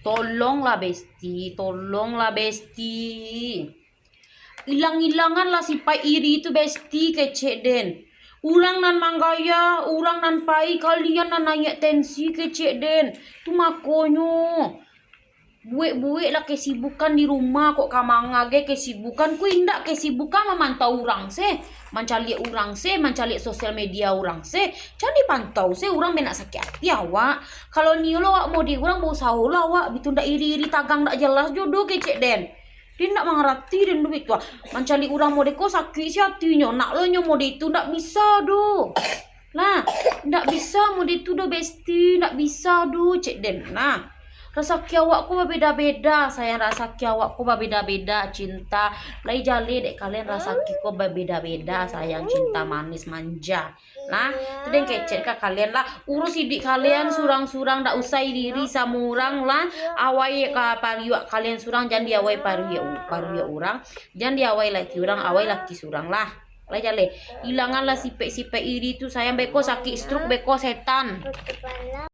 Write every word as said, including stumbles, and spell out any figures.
Tolonglah Besti, tolonglah Besti. Ilang-ilanganlah sipaik iri tu Besti, kecek den. Urang nan manggaya, urang nan pai, kalian nan naiak tensi, kecek den. Tu makonyo, buek-bueklah kesibukan di rumah, kok ka manga ge kesibukan, ko indak kesibukan mamantau urang se, mancaliak urang se, mancaliak sosial media urang se, jan dipantau se, urang be nak sakik ati awak. Kalau nio lo awak mode urang, bausaholah awak, bitu ndak iri-iri tagang ndak jelas jo do, kecek den. Den ndak mangarati den duduak tu, ah. Mancaliak urang mode ko sakik se atinyo, nak lo nyo mode tu ndak bisa do. Lah, ndak bisa mode tu do Besti, ndak bisa do, cek den. Nah, rasaki awak ko babeda-beda, sayang, rasaki awak ko babeda-beda, cinta. Lai jaleh dek kalian rasaki ko babeda-beda, sayang, cinta manis manja. Nah, tu den kecek ka kalian lah. Urus iduik kalian surang-surang, ndak usah iri-iri samo urang lah. Awai ka paruik kalian surang, jan diawai paruik, paruik urang. Jan diawai laki urang, awai laki surang lah. Lai jaleh. Ilanganlah sipaik-sipaik iri tu, sayang, beko sakik stroke, beko setan.